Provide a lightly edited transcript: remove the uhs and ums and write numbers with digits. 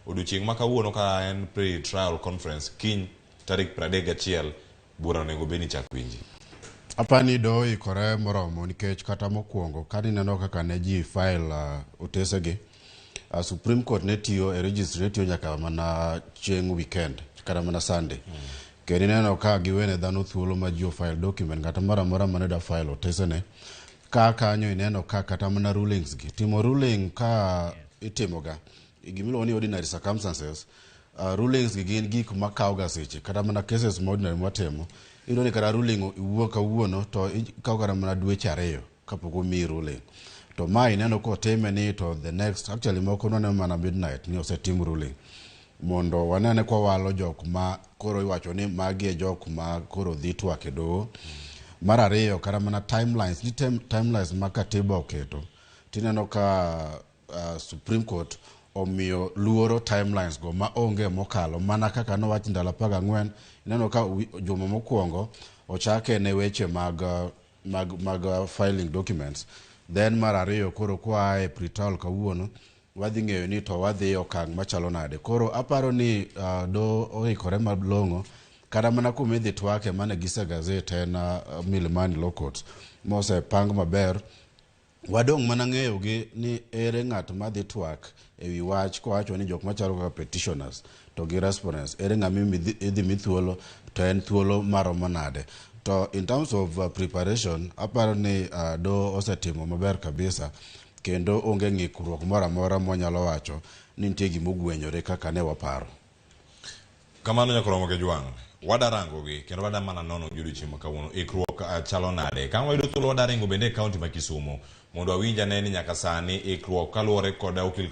Odiochieng' ma kawuono ka en pre-trial conference kiny tarik 31 bura onego bed ni chak winji. Apani doho oikore moromo nikech kata mokwongo ka nineno kaka ne ji file otesegi, Supreme Court ne tiyo e registry ne tiyo nyaka mana chieng' weekend kata mana Sunday. Kendo ineno ka giwene dhano thuolo ma ji o-file document ng'ato moro amora mane dwa file otesene. Ka kanyo ineno ka kata mana rulings gi timo ruling ka itimoga gimiluongo ni ordinary circumstances rulings gi gin gik makawo ga seche kata mana cases ma ordinary mwatimo iyudo ni kata ruling iwuok kawuono to ikawo kata mana dweche ariyo kapok omiyi ruling to ma ineno kotime ni to the next actually moko nwaneno mana midnight ni osetim ruling mondo wanene kwawalo jok ma koro iwacho ni magi e jok ma koro dhi twak e doho mar ariyo kata mana timelines nitie timelines ma katiba oketo tineno ka Supreme Court omiyo luoro timelines go ma onge mokalo mana kaka nowach ndalo 14 ineno ka juma mokwongo ochake ne weche mag filing documents then mar ariyo koro koa e pre-trial kawuono wadhi ng'eyo ni to wadhi e okang' machalo nade koro aparo ni doho oikore malong'o kata mana kuma idhi twake mane gise gazette en Milimani Law Courts mosepang maber wadong' mana ng'eyo gi ni ere ng'at madhi twak ewi wach kowacho ni jok machalo kaka petitioners to gi respondents ere ng'ama idhi mi thuolo to en thuolo maromo nade to in terms of preparation aparo ni doho osetimo maber kabisa kendo onge ng'ikruok moro amora mwanyalo wacho ni nitie gimogwenyore kaka ne waparo. Kamano nyakoromo ke jwang' wada rango gi kendo wada mana nono gi odiochieng' ma kawuono ikruok chalo nade ka wayudo thuolo wada ringo bende e kaunti ma Kisumu mondo awinj ane ni nyaka sani ikruok kaluwore kod okil.